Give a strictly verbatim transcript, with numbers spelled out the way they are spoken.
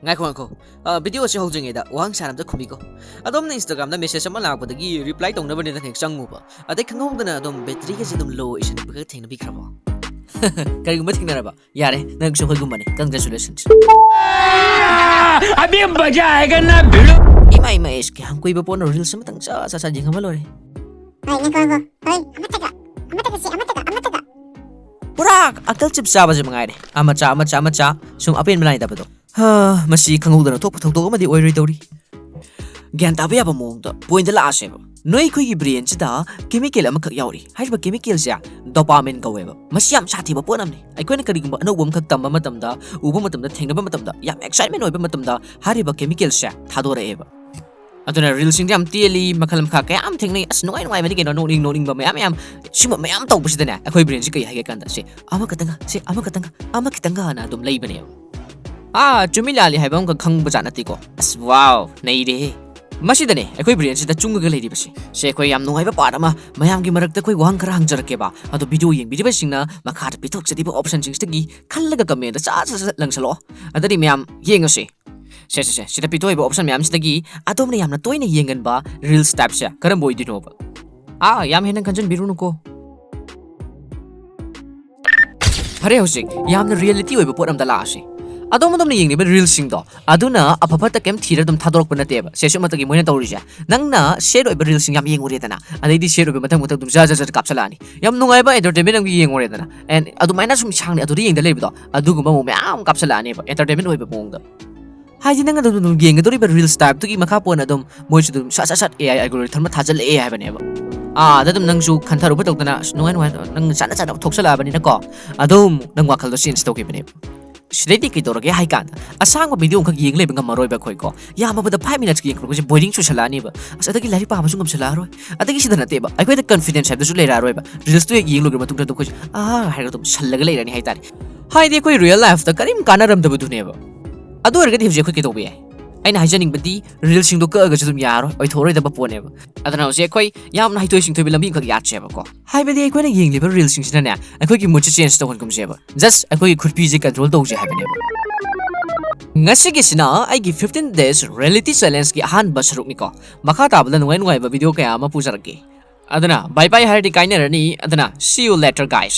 ꯉꯥꯏꯈꯣ, ꯉꯥꯏꯈꯣ꯫ ꯑ, video ꯑꯁꯤ ꯍꯧꯗ꯭ꯔꯤꯉꯩꯗ ꯋꯥꯍꯪ ꯁꯥꯟꯅ ꯑꯝꯇ ꯈꯨꯝꯕꯤꯀꯣ꯫ ꯑꯗꯣꯝꯅ Instagram-ꯗ message ꯑꯃ ꯂꯥꯛꯄꯗꯒꯤ reply ꯇꯧꯅꯕꯅꯦꯅ ꯍꯦꯛ ꯆꯪꯉꯨꯕ꯫ ꯑꯗꯩ ꯈꯪꯍꯧꯗꯅ ꯑꯗꯨꯝ battery-ꯒꯁꯦ ꯑꯗꯨꯝ low ꯑꯣꯏꯁꯟꯕꯒ ꯊꯦꯡꯅꯕꯤꯈ꯭ꯔꯕꯣ? ꯀꯔꯤꯒꯨꯝꯕ ꯊꯦꯡꯅꯔꯕ? ꯌꯥꯔꯦ, ꯅꯪꯁꯨ ꯑꯩꯈꯣꯏꯒꯨꯝꯕꯅꯤ꯫ Congratulations꯫ अभी मजा आएगा ना भिड़ो। ꯏꯃꯥ, ꯏꯃꯥ, ꯑꯦꯁ, ꯀꯌꯥꯝ ꯀꯨꯏꯕ ꯄꯣꯠꯅꯣ reels ꯑꯃꯇꯪ ꯁꯠ ꯁꯠ ꯁꯠ ꯌꯦꯡꯉꯝꯃ ꯂꯣꯏꯔꯦ꯫ ꯍꯣꯏ, ꯉꯥꯏꯈꯣ, ꯉꯥꯏꯈꯣ꯫ ꯍꯣꯏ, ꯑꯃꯠꯇꯒ, ꯑꯃꯠꯇꯒ ꯁꯤ, ꯑꯃꯠꯇꯒ, ꯑꯃꯠꯇꯒ꯫ ꯄꯨꯔꯥ ꯑꯀꯜ ꯆꯤꯞ ꯆꯥꯕꯁꯦ ꯃꯉꯥꯏꯔꯦ꯫ ꯑꯃ ꯆꯥ, ꯑꯃ ꯆꯥ, ꯑꯃ ꯆꯥ, ꯁꯨꯝ ꯑꯄꯦꯟꯕ ꯅꯥꯏꯗꯕꯗꯣ꯫ ꯍꯥ, ꯃꯁꯤ ꯈꯪꯍꯧꯗꯅ ꯊꯣꯛꯄ ꯊꯧꯗꯣꯛ ꯑꯃꯗꯤ ꯑꯣꯏꯔꯣꯏꯗꯧꯔꯤ꯫ ꯒ꯭ꯌꯥꯟ ꯇꯥꯕ ꯌꯥꯕ ꯃꯑꯣꯡꯗ point-ꯇ ꯂꯥꯛꯑꯁꯦꯕ꯫ ꯅꯣꯏ ꯑꯩꯈꯣꯏꯒꯤ brain-ꯁꯤꯗ chemical ꯑꯃꯈꯛ ꯌꯥꯎꯔꯤ꯫ ꯍꯥꯏꯔꯤꯕ chemical-ꯁꯦ dopamine ꯀꯧꯋꯦꯕ꯫ ꯃꯁꯤ ꯌꯥꯝ ꯁꯥꯊꯤꯕ ꯄꯣꯠ ꯑꯃꯅꯤ꯫ ꯑꯩꯈꯣꯏꯅ ꯀꯔꯤꯒꯨꯝꯕ ꯑꯅꯧꯕ ꯑꯃꯈꯛ ꯇꯝꯕ ꯃꯇꯝꯗ, ꯎꯕ ꯃꯇꯝꯗ, ꯊꯦꯡꯅꯕ ꯃꯇꯝꯗ, ꯌꯥꯝ excitement ꯑꯣꯏꯕ ꯃꯇꯝꯗ ꯍꯥꯏꯔꯤꯕ chemical-ꯁꯦ ꯊꯥꯗꯣꯔꯛꯑꯦꯕ꯫ ꯑꯗꯨꯅ reel-ꯁꯤꯡꯗ ꯌꯥꯝ ꯇꯦꯜꯂꯤ, ꯃꯈꯜ ꯃꯈꯥ ꯀꯌꯥ ꯑꯃ ꯊꯦꯡꯅꯩ꯫ ꯑꯁ, ꯅꯨꯡꯉꯥꯏ ꯅꯨꯡꯉꯥꯏꯕꯅꯤ ꯀꯩꯅꯣ, ꯅꯣꯛꯅꯤꯡ ꯅꯣꯛꯅꯤꯡꯕ ꯃꯌꯥꯝ ꯃꯌꯥꯝ꯫ ꯁꯤꯒꯨꯝꯕ ꯃꯌꯥꯝ ꯇꯧꯕꯁꯤꯗꯅꯦ, ꯑꯩꯈꯣꯏ brain-ꯁꯤ ꯀꯩ ꯍꯥꯏꯒꯦ ꯀꯥꯟꯗ, "ꯁꯦ, ꯑꯃꯈꯛꯇꯪꯒ, ꯁꯦ, ꯑꯃꯈꯛꯇꯪꯒ, ꯑꯃꯈꯛꯇꯪꯒ" ꯍꯥꯏꯅ ꯑꯗꯨꯝ ꯂꯩꯕꯅꯦꯕ꯫ ꯑꯥ, ꯆꯨꯝꯃꯤ ꯂꯥꯜꯂꯤ ꯍꯥꯏꯕ ꯑꯃꯈꯛ ꯈꯪꯕꯖꯥꯠ ꯅꯠꯇꯦꯀꯣ꯫ ꯑꯁ, wow, ꯅꯩꯔꯦꯍꯦ꯫ ꯃꯁꯤꯗꯅꯦ ꯑꯩꯈꯣꯏ brain-ꯁꯤꯗ ꯆꯨꯡꯉꯒ ꯂꯩꯔꯤꯕꯁꯦ꯫ ꯁꯦ, ꯑꯩꯈꯣꯏ ꯌꯥꯝ ꯅꯨꯡꯉꯥꯏꯕ part ꯑꯃ, ꯃꯌꯥꯝꯒꯤ ꯃꯔꯛꯇ ꯑꯩꯈꯣꯏ ꯋꯥꯍꯪ ꯈꯔ ꯍꯪꯖꯔꯛꯀꯦꯕ꯫ ꯑꯗꯣ video ꯌꯦꯡꯕꯤꯔꯤꯕꯁꯤꯡꯅ ꯃꯈꯥꯗ ꯄꯤꯊꯣꯛꯆꯔꯤꯕ option-ꯁꯤꯡꯁꯤꯗꯒꯤ ꯈꯜꯂꯒ comment-ꯇ ꯁꯠ ꯁꯠ ꯁꯠ ꯂꯪꯁꯜꯂꯛꯑꯣ꯫ ꯑꯗꯨꯗꯤ ꯃꯌꯥꯝ ꯌꯦꯡꯉꯁꯤ꯫ ꯁꯦ, ꯁꯦ, ꯁꯦ, ꯁꯤꯗ ꯄꯤꯊꯣꯛꯏꯕ option ꯃꯌꯥꯝꯁꯤꯗꯒꯤ ꯑꯗꯣꯝꯅ ꯌꯥꯝꯅ ꯇꯣꯏꯅ ꯌꯦꯡꯒꯟꯕ reels type-ꯁꯦ ꯀꯔꯝꯕ ꯑꯣꯏꯗꯣꯏꯅꯣꯕ? ꯑꯥ, ꯌꯥꯝ ꯍꯦꯟꯅ ꯈꯟꯖꯟꯕꯤꯔꯨꯅꯨꯀꯣ꯫ ꯐꯔꯦ, ꯍꯧꯖꯤꯛ ꯌꯥꯝꯅ reality ꯑꯣꯏꯕ ꯄꯣꯠ ꯑꯝꯗ ꯂꯥꯛꯑꯁꯤ꯫ ꯑꯗꯣꯝ ꯑꯗꯣꯝꯅ ꯌꯦꯡꯂꯤꯕ reel-ꯁꯤꯡꯗꯣ ꯑꯗꯨꯅ ꯑꯐ ꯐꯠꯇ ꯀꯩꯝ ꯊꯤꯔ ꯑꯗꯨꯝ ꯊꯥꯗꯣꯔꯛꯄ ꯅꯠꯇꯦꯕ꯫ ꯁꯦ, ꯁꯨꯝ ꯃꯇꯝꯒꯤ ꯃꯣꯏꯅ ꯇꯧꯔꯤꯁꯦ, ꯅꯪꯅ sad ꯑꯣꯏꯕ reel-ꯁꯤꯡ ꯌꯥꯝ ꯌꯦꯡꯉꯨꯔꯦꯗꯅ, ꯑꯗꯩꯗꯤ sad ꯑꯣꯏꯕ ꯃꯊꯪ ꯃꯊꯪ ꯑꯗꯨꯝ ꯖꯔ ꯖꯔ ꯖꯔ ꯀꯥꯞꯁꯜꯂꯛꯑꯅꯤ꯫ ꯌꯥꯝ ꯅꯨꯡꯉꯥꯏꯕ entertainment ꯑꯃꯒꯤ ꯌꯦꯡꯉꯨꯔꯦꯗꯅ, and ꯑꯗꯨꯃꯥꯏꯅ ꯁꯨꯝ ꯁꯥꯡꯅ ꯑꯗꯨꯗ ꯌꯦꯡꯗ ꯂꯩꯕꯗꯣ, ꯑꯗꯨꯒꯨꯝꯕ ꯑꯃꯨꯛ ꯃꯌꯥꯝ ꯀꯥꯞꯁꯜꯂꯛꯑꯅꯦꯕ entertainment ꯑꯣꯏꯕ ꯃꯑꯣꯡꯗ꯫ ꯍꯥꯏꯗꯤ ꯅꯪ ꯑꯗꯨꯝ, ꯑꯗꯨꯝ ꯌꯦꯡꯒꯗꯧꯔꯤꯕ reels type-ꯇꯨꯒꯤ ꯃꯈꯥ ꯄꯣꯟꯅ ꯑꯗꯨꯝ ꯃꯣꯏꯁꯨ ꯑꯗꯨꯝ ꯁꯠ ꯁꯠ ꯁꯠ A I algorithm ꯑꯃ ꯊꯥꯖꯤꯜꯂꯛꯑꯦ ꯍꯥꯏꯕꯅꯦꯕ꯫ ꯑꯥꯗ ꯑꯗꯨꯝ ꯅꯪꯁꯨ ꯈꯟꯊꯔꯨꯕ ꯇꯧꯗꯅ, ꯑꯁ, ꯅꯨꯡꯉꯥꯏ ꯅꯨꯡꯉꯥꯏ, ꯅꯪ ꯆꯥꯅ ꯆꯥꯅꯕ ꯊꯣꯛꯆꯜꯂꯛꯑꯕꯅꯤꯅꯀꯣ, ꯑꯗꯨꯝ ꯅꯪ ꯋꯥꯈꯜꯗꯣ change ꯇꯧꯈꯤꯕꯅꯦꯕ꯫ ꯁꯤꯗꯩꯗꯤ ꯀꯩꯗꯧꯔꯒꯦ ꯍꯥꯏ ꯀꯥꯟꯗ, ꯑꯁꯥꯡꯕ video ꯑꯃꯈꯛ ꯌꯦꯡ ꯂꯩꯕ ꯉꯝꯃꯔꯣꯏꯕ ꯑꯩꯈꯣꯏꯀꯣ꯫ ꯌꯥꯝꯃꯕꯗ five minutes ꯌꯦꯡꯈꯠꯂꯛꯄꯁꯦ boring ꯆꯨꯁꯜꯂꯛꯑꯅꯦꯕ꯫ ꯑꯁ, ꯑꯗꯒꯤ ꯂꯥꯏꯔꯤꯛ ꯄꯥꯕꯁꯨ ꯉꯝꯁꯜꯂꯛꯑꯔꯣꯏ꯫ ꯑꯗꯒꯤ ꯁꯤꯗ ꯅꯠꯇꯦꯕ, ꯑꯩꯈꯣꯏꯗ confidence ꯍꯥꯏꯕꯗꯨꯁꯨ ꯂꯩꯔꯛꯑꯔꯣꯏꯕ꯫ Reels-ꯇꯨ ꯍꯦꯛ ꯌꯦꯡ ꯂꯣꯏꯈ꯭ꯔ ꯃꯇꯨꯡꯗ ꯑꯗꯨꯝ ꯑꯩꯈꯣꯏꯁꯦ ꯑꯥ ꯍꯥꯏꯔꯒ ꯑꯗꯨꯝ ꯁꯜꯂꯒ ꯂꯩꯔꯅꯤ ꯍꯥꯏꯇꯥꯔꯦ꯫ ꯍꯥꯏꯗꯤ ꯑꯩꯈꯣꯏ real life-ꯇ ꯀꯔꯤꯝ ꯀꯥꯟꯅꯔꯝꯗꯕꯗꯨꯅꯦꯕ꯫ ꯑꯗꯨ ꯑꯣꯏꯔꯒꯗꯤ ꯍꯧꯖꯤꯛ ꯑꯩꯈꯣꯏ ꯀꯩꯗꯧꯕ ꯌꯥꯏ? ꯑꯩꯅ ꯍꯥꯏꯖꯅꯤꯡꯕꯗꯤ, reel-ꯁꯤꯡꯗꯣ ꯀꯛꯑꯒꯁꯨ ꯑꯗꯨꯝ ꯌꯥꯔꯣꯏ, ꯑꯣꯏꯊꯣꯛꯑꯔꯣꯏꯗꯕ ꯄꯣꯠꯅꯦꯕ꯫ ꯑꯗꯨꯅ ꯍꯧꯖꯤꯛ ꯑꯩꯈꯣꯏ ꯌꯥꯝꯅ ꯍꯩꯊꯣꯏ ꯁꯤꯡꯊꯣꯏꯕ ꯂꯝꯕꯤ ꯑꯃꯈꯛ ꯌꯥꯠꯁꯦꯕꯀꯣ꯫ ꯍꯥꯏꯕꯗꯤ ꯑꯩꯈꯣꯏꯅ ꯌꯦꯡꯂꯤꯕ reel-ꯁꯤꯡꯁꯤꯅꯅꯦ, ꯑꯩꯈꯣꯏꯒꯤ mood-ꯁꯦ change ꯇꯧꯍꯟꯒꯨꯝꯁꯦꯕ꯫ Just ꯑꯩꯈꯣꯏꯒꯤ ꯈꯨꯠꯄꯤꯁꯦ control ꯇꯧꯁꯦ ꯍꯥꯏꯕꯅꯦꯕ꯫ ꯉꯁꯤꯒꯤꯁꯤꯅ ꯑꯩꯒꯤ fifteen days reality challengeꯀꯤ ꯑꯍꯥꯟꯕ ꯁꯔꯨꯛꯅꯤꯀꯣ꯫ ꯃꯈꯥ ꯇꯥꯕꯗ ꯅꯨꯡꯉꯥꯏ ꯅꯨꯡꯉꯥꯏꯕ video ꯀꯌꯥ ꯑꯃ ꯄꯨꯖꯔꯛꯀꯦ꯫ ꯑꯗꯨꯅ bye bye ꯍꯥꯏꯔꯗꯤ ꯀꯥꯏꯅꯔꯅꯤ꯫ ꯑꯗꯨꯅ see you later, guys.